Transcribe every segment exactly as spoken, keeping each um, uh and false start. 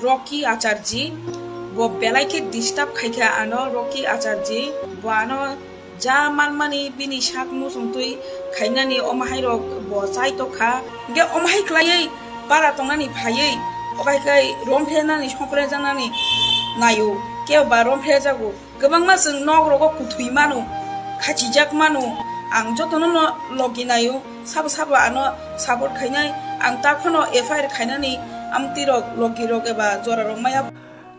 Rocky Acharji, bo belai khe disturb khaikha ano Rocky Acharji, bo ano ja manmani bini sak muchungtwi khainani omo hairok bo chai tokha. Hingkhe omo hai khlaiwi bara tongnani phaiwi obo hai khe romphrenani songphrejanani naio, kebo ba romphrejago. Kwbangma chwng nok rogo kuthwi mano, khachijak mano, ang jotono no logi naio, sabo sabo ano support khainai, ang ta phano F I R khainani amtwi rok, logi rok eba jora rok maya.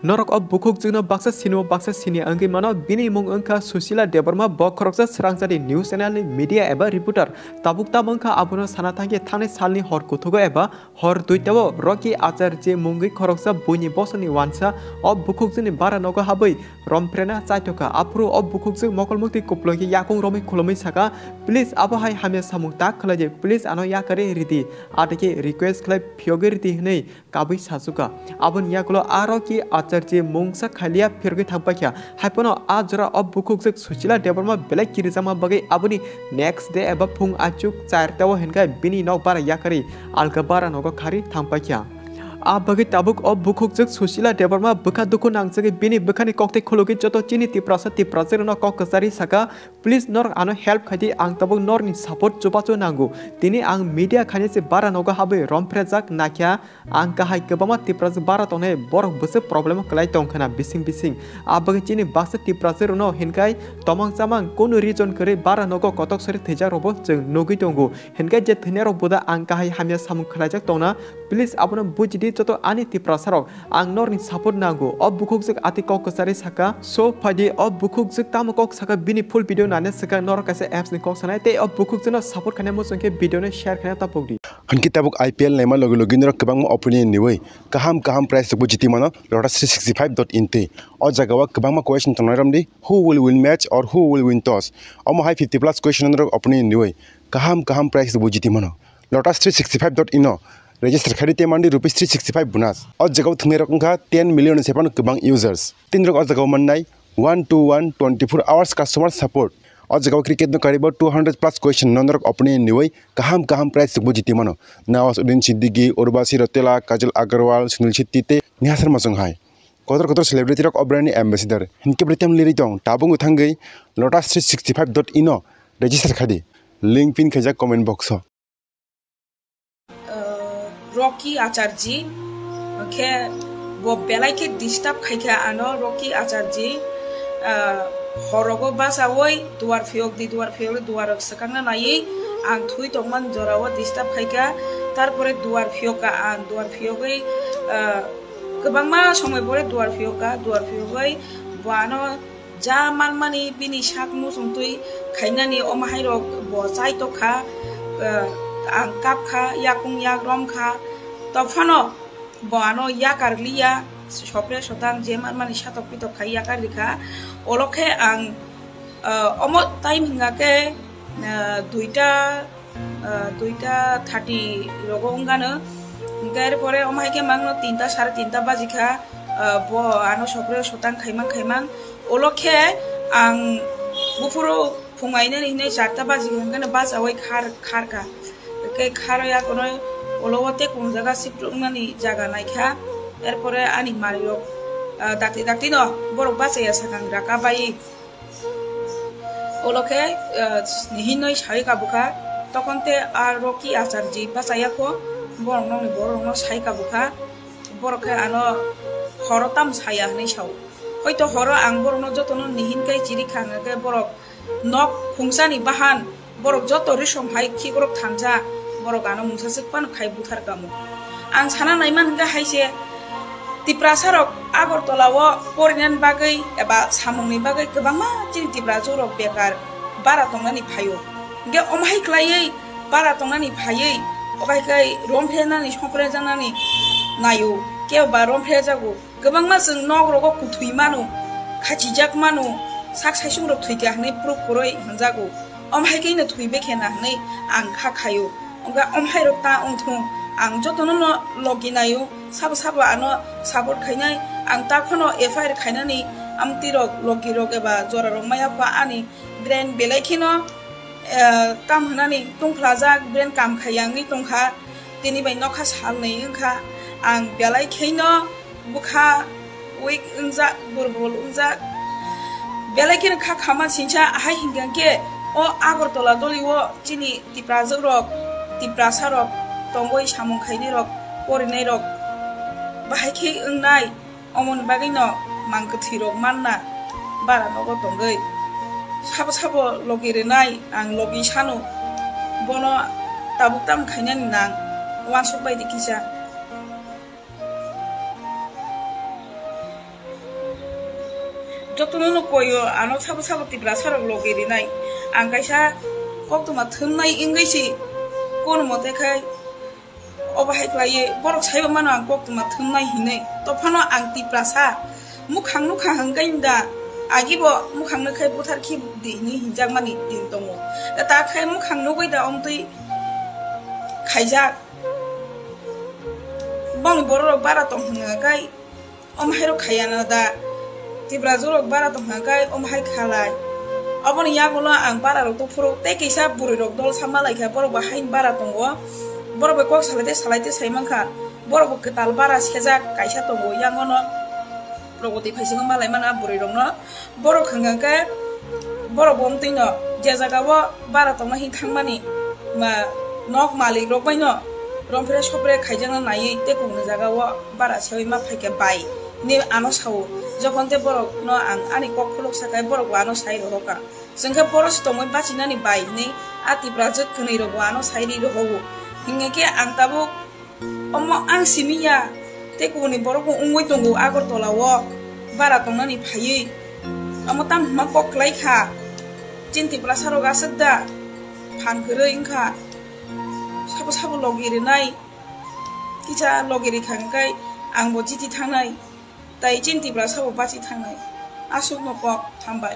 Norok o bukhukjwkno baksa sinio baksa sini wngwi mano, bini mung wngkha Susila Debbarma, bo khoroksa swrangchari news channel ni media eba reporter. Tabuk tamo wngkha abono sana thangkhe thangnai salni hor kuthugo eba hor duitao Rocky Acharji mungwi khoroksa buini bosongni wansa o bukhukjwkni bara nogo habwi romphrena chaitokha. Aphuru o bukhukjwk mokol muktwi kuplungkhe yakung romwi khulumwi saka, "Please abo hai hamya samung ta khlaidi, please ano yakarwi ridi, adikhe request khlai phiyogwi ridi," hwnwi kabwi sachukha. Aboni yagulo a Rocky Acharji mungsa khaliya phirogwi thangpaikha. Haiphano a jora o bukhukjwk Susila Debbarma belai kirijakma bagwi aboni next day eba phung achuk char tao hinkhe bini nok bara yakarwi alka bara nogo kharwi thangpaikha. A bagwi tabuk o bukhukjwk Susila Debbarma bwkha dukhu nangjagwi bini bwkhani koktwi khulugwi joto chini Tiprasa Tiprasirokno kok kwcharwi saka, "Please norok ano help khaidi, ang tabuk norokni support chubachu nango. Tini ang media khainai se bara nogo habwi romphrejak naikha, ang kahai kwbangma Tiprasa bara tongnai borok bwswk problem o kwlai tongkhwna bising bising." A bagwi chini baksa Tiprasirokno hinkhai tomang chamang kunu reason kwrwi bara nogo kotok sori thwijakrokbo chwng nugwi tongo. Hinkhe je thwinairok boda ang kahai hamya samung khlaijak tongna, please abono bujidi joto ani Tiprasarok, ang norni support nango. O bukhukjwk ati kok kwcharwi saka, so phaidi o bukhukjwk tamo kok saka bini full video nani swkang norok kaisa apps ni kok sanai tei o bukhukjwkno support khainai muchungkhe video no share khaina tapokdi. Hinkhe tabuk I P L naima logi logi norok kwbangma opinion riwi kaham kaham prize rokbo jiti mano Lotus three sixty five dot in twi. O jagao kwbangma question tongnai romdi, who will win match or who will win toss? Omo hai fifty plus question norok opinion riwi kaham kaham prize rokbo jiti mano. Lotus three sixty five dot in o register khaidi tei mandi rupees three sixty five bonus. O jagao thwngnairok wngkha ten million ni se phano kwbang users. Tini rok o jagao mannai one to one twenty four hours customer support. O jagao cricket no karibo two hundred plus question no norok opinion riwi kaham kaham prize rokbo jiti mano. Nawaz Uddin Siddiqui, Urvashi Rautela, Kajal Agarwal, Sunil Shetty tei Neha Sharma song hai. Kotor kotor celebrity rok o brand ni ambassador. Hinkhe bre tem liri tong, tabuk thangwi Lotus three sixty five dot in o register khaidi. Link pin khaijak comment box o. Uh, Rocky Acharji, khe bo belai khe disturb khaikha ano Rocky Acharji, uh, horogo bachawi duar phiyok di, duar phiyok di, duar swkangna naiwi ang thwi tongman jorao disturb khaikha, tarpore duar phiyokka ang, duar phiyogwi, uh, kwbangma somoi pore duar phiyokka, duar phiyogwi bo ano ja manmani bini sak muchungtwi khainani omo hairok bo chai tokha, eh, ang kapkha, yakung yak romkha, tophano bo ano yakar liya, sopre sotang je manmani satok pitok khai yakar rikha. Olo khe ang, eh, omo time hwnga khe, eh, duita ah, duita thirty rogo wngano. Hingkhe er pore omo hai khe mangno tinta, sare tinta baji kha, ah, bo ano sopre sotang khaimang khaimang. Olo khe ang buphuru phung ainani hinwi charta baji kha, hingkheno bachaui khar, kharkha. Khe kharwi akono olo o tei kung jaga sip rwknani jaga naikha. Er pore ani manwirok, ah, dakti dakti no borok bachaya sakang raka bai. Olo khe, eh, hinwi sai kabukha, tokon te a Rocky Acharji bachaya kho, borok nokni borok rokno sai kabukha, borok khe ano horo tam saya hinwi sao. Hoito horo ang borokno jotono nihin kai chiri kha, hwnkhe borok nok khungsani bahan, borok joto risom hai khikrok thansa, borok ano mungsa swk phano khai buthar kamo. Ang sana naiman hwnkhe hai se, Tiprasa rok Agartala o porinani bagwi eba samungni bagwi kwbangma chini Tiprasa rok bekar bara tongnani phaio. Hwnkhe omo hai khlaiwi bara tongnani phaiwi obo hai khe romphrenani songphrejanani naio, kebo ba romphrejago. Kwbangma chwng nok rogo kuthwi mano, khachijak mano, sak saisung rok thwikha hwnwi proof kwrwi hwnjago. Omo hai khe no thwi bekhe na hwnwi ang kha khaio. Wngkha omo hai rok ta wngthung, ang jotono no logi naio, sabo sabo ano support khainai, ang ta phano F I R khainani amtwi rok, logi rok eba jora rok maya kho ani brain belai kheno, eh, kam hwnani tongphlajak, brain kam khaiya wngwi tongkha, tini bai nokha sal nwi wngkha, ang belai kheno Bwkha weak wngjak, durbol wngjak. Belai kheno kha khama singsa, ahai hingkha khe o Agartala doli o chini Tiprajwk rok, Tiprasa rok tongwi samung khainai rok, porinai rok bahai khe wngnai, omoni bagwi no mang kwthwi rok manna bara nogo tongwi sabo sabo logi rwnai ang logi sano bono tabuk tam khainani nang uansuk bai di kisa. Jotono no koyo ano sabo sabo Tiprasa rok logi rinai. Ang kaisa koktwma thumnai wngwi si kono mote khai obo hai khlaiwi borok saibo mano ang koktwma thumnai hinwi. Tophano ang Tiprasa mukhang nukha hwnkhe da agibo mukhang nukhai buthar khi di hinwi hinjakmani din tongo. Ta khai mukhang nugwi da omtwi khaijak. Boni borok rok bara tong hwnka kai, om hai rok khaya na da. Tiprajwk rok bara tong hwnka kai, om hai khalai. Oboni yagulo ang bara rok to phuru tei kisa bwrwi rok dol sama lai kha, borok bo hain bara tongo. Borok bai kok salai tei salai tei sai mankha. Borok bo kwtal bara sejak kaisa tongo, yangono Pragati phaisingo malai mana bwrwi rokno. Borok hwnka khe borok bo omtwi no je jaga o bara tongna hin thangmani ma nok malik rok bai no romphre sopre khaijakna naiwi tei kung ni jaga o bara sewi ma phaikha bai hinwi ano sao. Jokhon tei borok no ang ani kok khuluk sakai borok bo ano sai rohorkha. Chwngkhe borok se tongwi bachinani bai hinwi a Tiprajwk kwnwi rok bo ano sai ri rohogo. Hinkhe ang tabuk Omo ang simi ya, tei kubuni borok bo wngwi tongo Agartala o bara tongnani phaiwi. Omo tamo hwnma kok kwlai kha, chini Tiprasa rok aswk da phan kwrwi wngkha, sabo sabo logi rwnai, kisa logi rikha hwnkhe ang bo chiti thangnai, tei chini Tiprasa bo bachi thangnai, aswkno kok hambai.